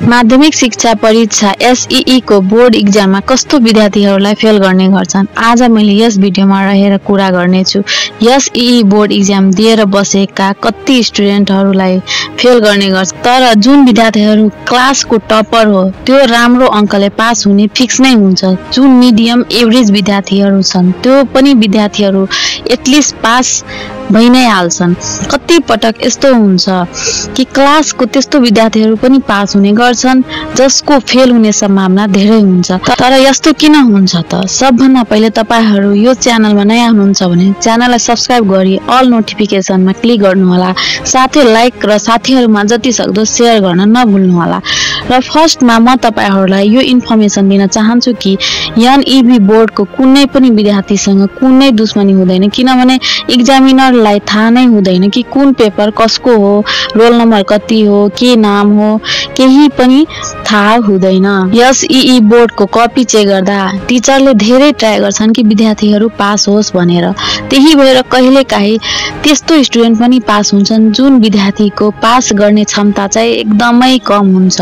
माध्यमिक शिक्षा परीक्षा एसईई को बोर्ड इक्जाममा कस्तो विद्यार्थीहरूलाई फेल गर्ने गर्छन् आज मैले यस भिडियोमा रहेर कुरा गर्नेछु। एसईई बोर्ड इक्जाम दिएर बसेका कति स्टुडेन्टहरूलाई फेल गर्ने गर्छ, तर जुन विद्यार्थीहरू क्लासको टपर हो त्यो राम्रो अङ्कले पास हुने फिक्स नै हुन्छ। जुन मिडियम एभरेज विद्यार्थीहरू छन् त्यो पनि विद्यार्थीहरू एटलिस्ट पास भइ नै हाल्छन्। कति पटक यस्तो हुन्छ कि क्लासको त्यस्तो विद्यार्थीहरू पनि पास हुने गर्छन् जसको फेल हुने सम्भावना धेरै हुन्छ। तर यस्तो किन हुन्छ त? सबभन्दा पहिले तपाईहरु यो च्यानलमा नयाँ हुनुहुन्छ भने च्यानललाई सब्स्क्राइब गरी अल नोटिफिकेसनमा क्लिक गर्नुहोला, साथै लाइक र साथीहरुमा जति सक्दो शेयर गर्न नभुल्नुहोला। र फर्स्टमा म तपाईहरुलाई यो इन्फर्मेसन दिन चाहन्छु कि एनईबी बोर्डको कुनै पनि विद्यार्थीसँग कुनै दुश्मनी हुँदैन, किनभने एक्जामिनरलाई थाहा नै हुँदैन कि कुन पेपर कसको हो, रोल नम्बर कति हो, के नाम हो, केही पनि थाहा हुँदैन। एसईई बोर्डको कपी चेक गर्दा टिचरले धेरै ट्राई गर्छन् कि विद्यार्थीहरू पास होस् भनेर। त्यही भएर कहिलेकाहीँ त्यस्तो स्टुडेन्ट पनि पास हुन्छन् जुन विद्यार्थीको पास गर्ने क्षमता चाहिँ एकदमै कम हुन्छ।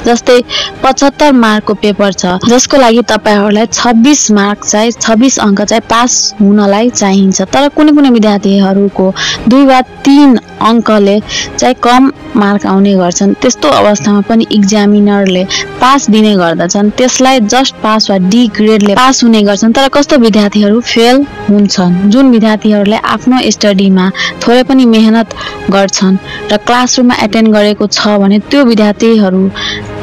जस्तै 75 मार्कको पेपर छ जसको लागि तपाईहरुलाई 26 मार्क चाहिँ 26 अंक चाहिँ पास हुनलाई चाहिन्छ, तर कुनै कुनै विद्यार्थीहरूको 2 वा 3 अंकले चाहिँ कम मार्क आउने गर्छन्। त्यस्तो अवस्थामा पनि एक्जामिनरले पास दिने गर्दछन्, त्यसलाई जस्ट पास वा डी ग्रेडले पास हुने गर्छन्। तर कस्तो विद्यार्थीहरू फेल हुन्छन्? जुन विद्यार्थीहरूले आफ्नो स्टडीमा थोरै पनि मेहनत गर्छन् र क्लासरुममा एटेन्ड गरेको छ भने त्यो विद्यार्थीहरू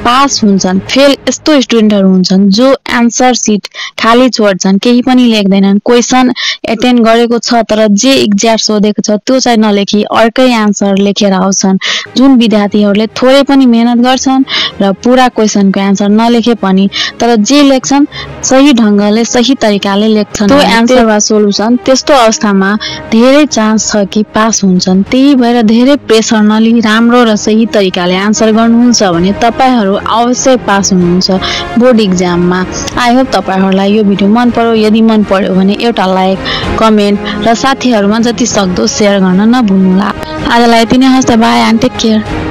पास हुन्छन्। फेल यस्तो स्टुडेन्टहरू हुन्छन् जो आन्सर सिट खाली छोड्छन्, केही पनि लेख्दैनन्, क्वेशन एटेन्ड गरेको छ तर जे एक्ज्याक्ट सोधेको छ त्यो चाहिँ नलेखी अर्कै आन्सर लेखेर आउँछन्। जुन विद्यार्थीहरूले थोरै पनि मेहनत गर्छन् र पूरा क्वेशनको आन्सर नलेखे पनि तर जे लेख्छन् सही ढंगले सही तरिकाले लेख्छन् त्यो आन्सर वा सोलुसन, त्यस्तो अवस्थामा धेरै चान्स छ कि पास हुन्छन्। त्यही भएर धेरै प्रेसर नलिई राम्रो र सही तरिकाले आन्सर गर्नुहुन्छ भने तपाईहरु अवश्य पास हुनुहुन्छ बोर्ड इक्जाममा। आई होप तपाईहरुलाई यो भिडियो मन पर्यो। यदि मन पर्यो भने एउटा लाइक, कमेन्ट र साथीहरुमा जति सक्दो शेयर गर्न नभुल्नुहोला। आजलाई यति नै, हस् त, बाइ एन्ड टेक केयर।